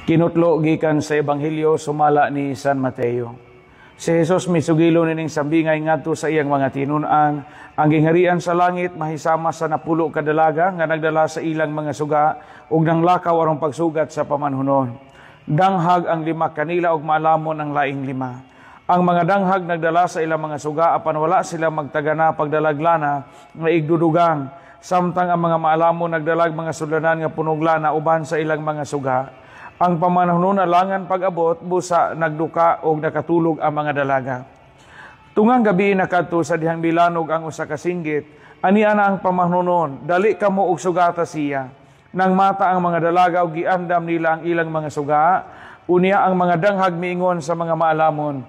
Kinutlo gikan sa Ebanghelyo sumala ni San Mateo. Si Jesus misugilon nining sambingay ngadto sa iyang mga tinun-an: "Ang gingharian sa langit mahisama sa 10 ka dalaga nga nagdala sa ilang mga suga ug nanglakaw aron pagsugat sa pamanhunon. Danghag ang lima kanila ug maalamon ang laing lima. Ang mga danghag nagdala sa ilang mga suga, apan wala sila magtagana pagdalag lana nga igdudugang, samtang ang mga maalamon nagdalag mga sudlanan nga punog lana uban sa ilang mga suga. Ang pamanhunon alangan pag-abot, busa nagduka og nakatulog ang mga dalaga. Tungang gabi nakadto sa dihang milanog ang usa ka singgit, 'Ania na ang pamanhunon, dali kamo og sugata siya.' Nang mata ang mga dalaga og giandam nila ang ilang mga suga. Unya ang mga danghag miingon sa mga maalamon,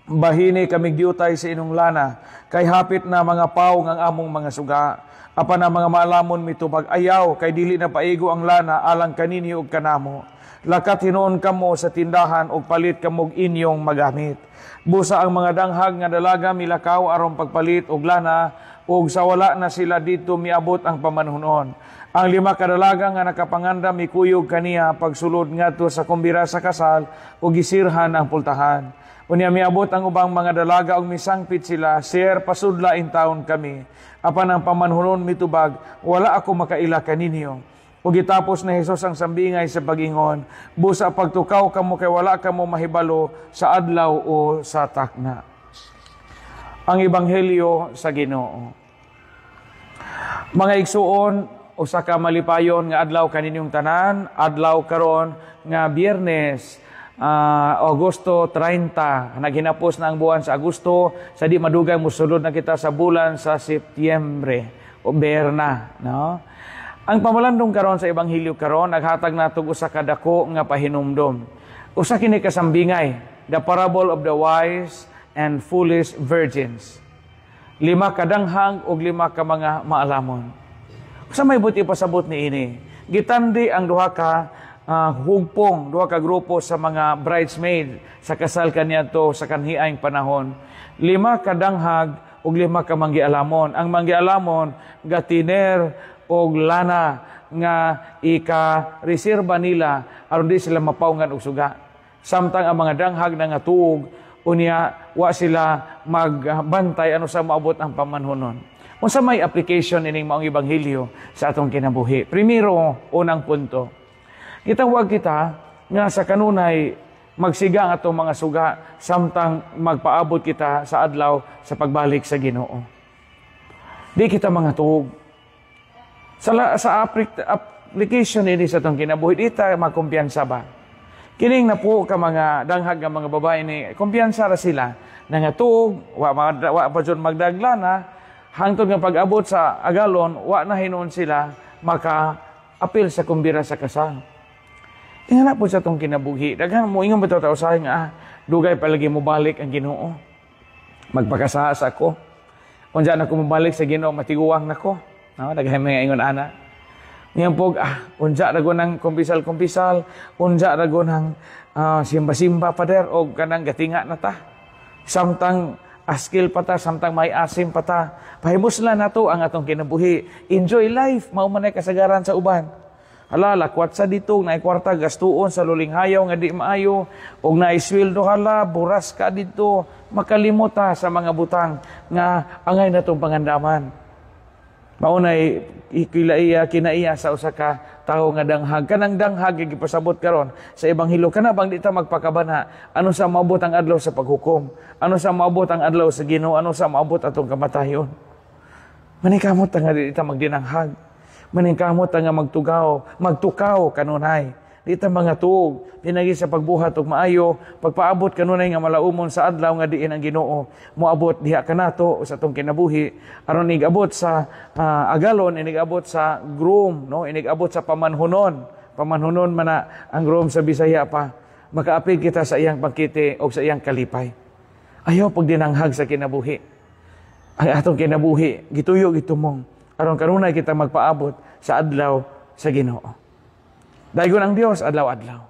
'Bahini kami diutay sa inyong lana, kay hapit na mga paong ang among mga suga.' Apan ang mga maalamon mitubag, 'Ayaw, kay dili na paigo ang lana alang kaninyo ug kanamo. Lakat hinuon kamo sa tindahan ug palit kamog inyong magamit.' Busa ang mga danghag nga dalaga milakaw aron pagpalit og lana, ug sa wala na sila didto miabot ang pamanhunon. Ang lima ka dalaga nga nakapangandam mikuyog kaniya pagsulod ngadto sa kumbira sa kasal ug gisirhan ang pultahan. Unya miabot ang ubang mga dalaga ug misangpit sila, 'Sir, pasudla intawon kami.' Apan ang pamanhunon mitubag, 'Wala ako makaila kaninyo.' Ug gitapos ni Jesus ang sambingay sa pag-ingon, 'Busa pagtukaw kamo kay wala kamo mahibalo sa adlaw o sa takna.'" Ang Ebanghelyo sa Ginoo. Mga igsuon, usa ka malipayon nga adlaw kaninyong tanan, adlaw karon nga Biyernes, Agosto 30. Naghinapos na ang buwan sa Agosto, sa di madugay mosulod na kita sa bulan sa Setyembre o Berna, no? Ang pamalandong karon sa Ebanghelyo karon naghatag natog usa ka dako nga pahinumdom. Usa kini ka sambingay, the parable of the wise and foolish virgins. Lima ka danghag ug lima ka mga maalamon. Usa may buot ipasabot niini? Gitandi ang duha ka hugpong, duha ka grupo sa mga bridesmaid sa kasal kaniadto sa kanhiaing panahon. Lima ka danghag ug lima ka manggialamon. Ang manggialamon gatiner og lana nga ika-reserba nila aron di sila mapawngan og suga. Samtang ang mga danghag na nga tuog, unya wa sila magbantay ano sa maabot ang pamanhunon. Unsa may application ining maong ebanghelyo sa atong kinabuhi? Primero, unang punto. Gitawag kita nga sa kanunay magsiga ang atong mga suga samtang magpaabot kita sa adlaw sa pagbalik sa Ginoo. Di kita mga tuog. Sa application ini sa atong kinabuhi, di ta magkumpiyansa ba? Kining 10 ka mga danghag nga mga babae ni, kumpiyansa ra sila nga tuog, wa pa jud magdaglana, hangtod nga pag-abot sa agalon, wa na hinuon sila maka apil sa kumbira sa kasal. Ingana po sa atong kinabuhi. Daghan mo ingon ba ta usahay nga dugay palagi mo balik ang Ginoo. Magpakasahas ako. Unsa na ko mobalik sa Ginoo, matiguang nako. No, daghan mga ingon ana. Ngayon po, unsa ra ng kumpisal-kumpisal, unsa ra ng simba-simba, pader, o kanang gatinga na ta. Samtang askil pa ta, samtang may asim pa ta. Pahimuslan nato ang atong kinabuhi. Enjoy life, mao man ay kasagaran sa uban. Hala, lakwat sa dito, naay kwarta gastuon sa lulinghayaw nga di maayo, og naisweldo, hala, buras ka dito, makalimot ta sa mga butang nga angay natong pangandaman. Maunay ikilaiya kinaiya sa usa ka tawo nga danghag. Kanang danghag gipasabot karon sa ebanghelyo, kana bang di ta magpakabana ano sa maabot ang adlaw sa paghukom, ano sa maabot ang adlaw sa Ginoo, ano sa maabot atong kamatayon. Maningkamot ta nga di ta magdinanghag. Maningkamot ta nga magtugaw, magtukaw kanunay. Di ta mga tuog, pinagi sa pagbuhat og maayo, pagpaabot kanunay nga malaumon sa adlaw nga diin ang Ginoo moabot diha kanato sa atong kinabuhi aron inig-abot sa agalon, inig-abot sa groom, no, inig-abot sa pamanhunon. Pamanhunon man na ang groom sa Bisaya pa. Makaapil kita sa iyang bangkete o sa iyang kalipay. Ayaw pagdinanghag sa kinabuhi. Ang atong kinabuhi, gituyo gitumong aron kanunay kita magpaabot sa adlaw sa Ginoo. Daygon ang Dios adlaw-adlaw.